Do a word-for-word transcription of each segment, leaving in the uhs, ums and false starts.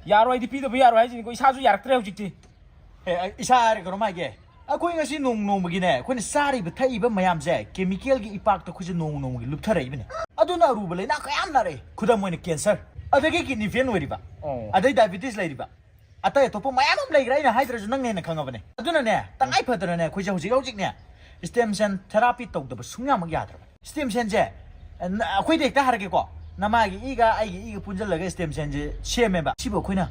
ꯌꯥꯔꯣꯏ, ꯑꯩꯗꯤ ꯄꯤꯗꯕ ꯌꯥꯔꯣꯏ ꯍꯥꯏꯁꯤꯅꯤꯀꯣ, ꯏꯁꯥꯁꯨ ꯌꯥꯔꯛꯇ꯭ꯔꯦ ꯍꯧꯖꯤꯛꯇꯤ꯫ ꯑꯦ, ꯑꯩ ꯏꯁꯥ ꯍꯥꯏꯔꯦ ꯀꯩꯅꯣꯝ ꯍꯥꯏꯒꯦ꯫ ꯑꯩꯈꯣꯏ ꯉꯁꯤ ꯅꯣꯡ ꯅꯣꯡꯃꯒꯤꯅꯦ, ꯑꯩꯈꯣꯏꯅ ꯆꯥꯔꯤꯕ ꯊꯛꯏꯕ ꯃꯌꯥꯝꯁꯦ ꯀꯦꯃꯤꯀꯦꯜꯒꯤ ꯏꯄꯥꯛꯇ ꯑꯩꯈꯣꯏꯁꯦ ꯅꯣꯡꯃ ꯅꯣꯡꯃꯒꯤ ꯂꯨꯞꯊꯔꯛꯏꯕꯅꯦ꯫ ꯑꯗꯨꯅ ꯑꯔꯨꯕ ꯂꯥꯏꯅꯥ ꯀꯌꯥ ꯑꯃ ꯅꯥꯔꯛꯑꯦ꯫ ꯈꯨꯗꯝ ꯑꯣꯏꯅ ꯀꯦꯟꯁꯔ, ꯑꯗꯒꯤ ꯀꯤꯗꯅꯤ ꯐꯦꯜ ꯑꯣꯏꯔꯤꯕ, ꯑꯣ꯫ ꯑꯗꯩ ꯗꯥꯏꯕꯤꯇꯤꯁ ꯂꯩꯔꯤꯕ, ꯑꯇꯩ ꯑꯇꯣꯞꯄ ꯃꯌꯥꯝ ꯑꯃ ꯂꯩꯈ꯭ꯔꯦ, ꯑꯩꯅ ꯍꯥꯏꯗ꯭ꯔꯁꯨ ꯅꯪꯅ ꯍꯦꯟꯅ ꯈꯪꯉꯕꯅꯦ꯫ ꯑꯗꯨꯅꯅꯦ, ꯇꯉꯥꯏ ꯐꯗꯅꯅꯦ, ꯑꯩꯈꯣꯏꯁꯦ ꯍꯧꯖꯤꯛ ꯍꯧꯖꯤꯛꯅꯦ stem cell therapy ꯇꯧꯗꯕ ꯁꯨꯡꯌꯥꯃꯛ ꯌꯥꯗ꯭ꯔꯕꯅꯦ꯫ Stem cellꯁꯦ, ꯑ, ꯅ-, ꯑꯩꯈꯣꯏꯗ ꯍꯦꯛꯇ ꯍꯥꯏꯔꯒꯦꯀꯣ, ꯅꯃꯥꯒꯤ ꯏꯒ ꯑꯩꯒꯤ ꯏꯒ ꯄꯨꯟꯁꯤꯜꯂꯒ stem cellꯁꯦ ꯁꯦꯝꯃꯦꯕ꯫ ꯁꯤꯕꯨ ꯑꯩꯈꯣꯏꯅ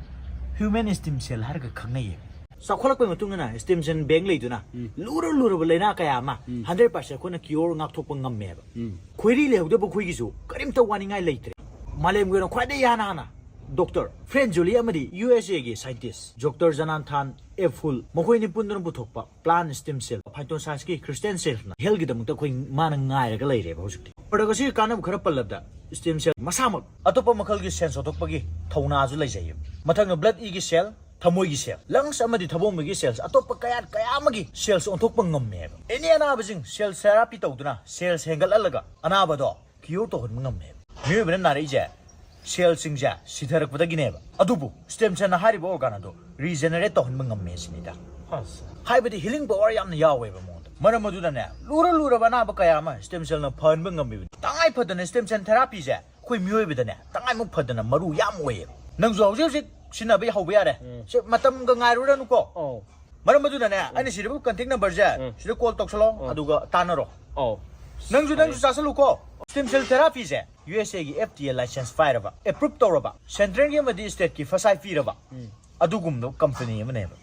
human stem cell ꯍꯥꯏꯔꯒ ꯈꯪꯅꯩꯌꯦ꯫ ꯆꯥꯎꯈꯠꯂꯛꯄꯒꯤ ꯃꯇꯨꯡ ꯏꯟꯅ stem cell bank ꯂꯩꯗꯨꯅ ꯎꯝ꯫ ꯂꯨꯔ ꯂꯨꯔꯕ ꯂꯥꯏꯅꯥ ꯀꯌꯥ ꯑꯃ ꯎꯝ꯫ hundred percent ꯑꯩꯈꯣꯏꯅ cure ꯉꯥꯛꯊꯣꯛꯄ ꯉꯝꯃꯦꯕ꯫ ꯎꯝ꯫ ꯈꯣꯏꯔꯤ ꯂꯩꯍꯧꯗꯕ ꯑꯩꯈꯣꯏꯒꯤꯁꯨ ꯀꯔꯤꯝꯇ ꯋꯥꯅꯤꯡꯉꯥꯏ ꯂꯩꯇ꯭ꯔꯦ꯫ ꯃꯥꯂꯦꯝꯒꯤ ꯑꯣꯏꯅ ꯈ꯭ꯋꯥꯏꯗꯩ ꯏꯍꯥꯟ ꯍꯥꯟꯅ ꯗꯣꯛꯇꯔ ꯐ꯭ꯔꯦꯟ ꯖꯨꯂꯤ ꯑꯃꯗꯤ ꯌꯨ ꯑꯦꯁ ꯑꯦꯒꯤ ꯁꯥꯏꯟꯇꯤꯁ ꯗꯣꯛꯇꯔ ꯖꯅꯥꯟꯊꯥꯟ ꯑꯦꯐ ꯐꯨꯜ, ꯃꯈꯣꯏꯅꯤ ꯄꯨꯟꯗꯨꯅ ꯄꯨꯊꯣꯛꯄ plant stem cell, phytonchanceꯀꯤ Christian cellꯅ healthꯒꯤꯗꯃꯛꯇ ꯑꯩꯈꯣꯏ ꯃꯥꯅ ꯉꯥꯏꯔꯒ ꯂꯩꯔꯦꯕ ꯍꯧꯖꯤꯛꯇꯤ꯫ Product ꯑꯁꯤꯒꯤ ꯀꯥꯟꯅꯕ ꯈꯔ ꯄꯜꯂꯕꯗ, stem cell ꯃꯁꯥꯃꯛ ꯑꯇꯣꯞꯄ ꯃꯈꯜꯒꯤ cell ꯁꯧꯗꯣꯛꯄꯒꯤ ꯊꯧꯅꯥꯁꯨ ꯂꯩꯖꯩꯌꯦꯕ꯫ ꯃꯊꯪꯗ blood ꯏꯒꯤ cell, ꯊꯃꯣꯏꯒꯤ cell, lungs ꯑꯃꯗꯤ ꯊꯃꯣꯏꯒꯤ cells, ꯑꯇꯣꯞꯄ ꯀꯌꯥꯠ ꯀꯌꯥ ꯑꯃꯒꯤ cells ꯑꯣꯟꯊꯣꯛꯄ ꯉꯝꯃꯦꯕ꯫ Any ꯑꯅꯥꯕꯁꯤꯡ cell therapy ꯇꯧꯗꯨꯅ cells ꯍꯦꯟꯒꯠꯍꯜꯂꯒ ꯑꯅꯥꯕꯗꯣ cure ꯇꯧꯍꯟꯕ ꯉꯝꯃꯦꯕ꯫ ꯃꯤꯑꯣꯏꯕꯅ ꯅꯥꯔꯛꯏꯁꯦ cellꯁꯤꯡꯁꯦ ꯁꯤꯊꯔꯛꯄꯗꯒꯤꯅꯦꯕ꯫ ꯑꯗꯨꯕꯨ stem cellꯅ ꯍꯥꯏꯔꯤꯕ organ ꯑꯗꯣ regenerate ꯇꯧꯍꯟꯕ ꯉꯝꯃꯦ ꯁꯤꯅꯤꯗ꯫ ꯑꯁ꯫ ꯍꯥꯏꯕꯗꯤ healing power ꯌꯥꯝꯅ ꯌꯥꯎꯋꯦꯕ ꯃꯉꯣꯟꯗ꯫ ꯃꯔꯝ ꯑꯗꯨꯅꯅꯦ, ꯂꯨꯔ ꯂꯨꯔꯕ ꯑꯅꯥꯕ ꯀꯌꯥ ꯑꯃ stem cellꯅ ꯐꯍꯟꯕ ꯉꯝꯃꯤꯕꯅꯤ꯫ ꯇꯉꯥꯏ ꯐꯗꯅ stem cell therapyꯁꯦ ꯑꯩꯈꯣꯏ ꯃꯤꯑꯣꯏꯕꯗꯅꯦ ꯇꯉꯥꯏꯃꯨꯛ ꯐꯗꯅ ꯃꯔꯨ ꯌꯥꯝ ꯑꯣꯏꯌꯦꯕ꯫ ꯅꯪꯁꯨ ꯍꯧꯖꯤꯛ ꯍꯧꯖꯤꯛ ꯁꯤꯖꯤꯟꯅꯕ ꯍꯧꯕ ꯌꯥꯔꯦ꯫ ꯎꯝ꯫ ꯁꯤ ꯃꯇꯝꯒ ꯉꯥꯏꯔꯨꯔꯅꯨꯀꯣ꯫ ꯑꯧ꯫ ꯃꯔꯝ ꯑꯗꯨꯅꯅꯦ, ꯑꯩꯅ ꯁꯤꯗꯕꯨ contact numberꯁꯦ ꯎꯝ꯫ ꯁꯤꯗ call ꯇꯧꯁꯜꯂꯣ, ꯑꯧ꯫ ꯑꯗꯨꯒ ꯇꯥꯟꯅꯔꯣ꯫ ꯑꯧ꯫ ꯅꯪꯁꯨ, ꯅꯪꯁꯨ ꯆꯥꯁꯜꯂꯨꯀꯣ꯫ Stem cell therapyꯁꯦ ꯌꯨ ꯑꯦꯁ ꯑꯦꯒꯤ F D A license ꯄꯥꯏꯔꯕ, approve ꯇꯧꯔꯕ, centralꯒꯤ ꯑꯃꯗꯤ stateꯀꯤ ꯐꯁꯥꯏ ꯄꯤꯔꯕ ꯎꯝ꯫ ꯑꯗꯨꯒꯨꯝꯕ company ꯑꯃꯅꯦꯕ꯫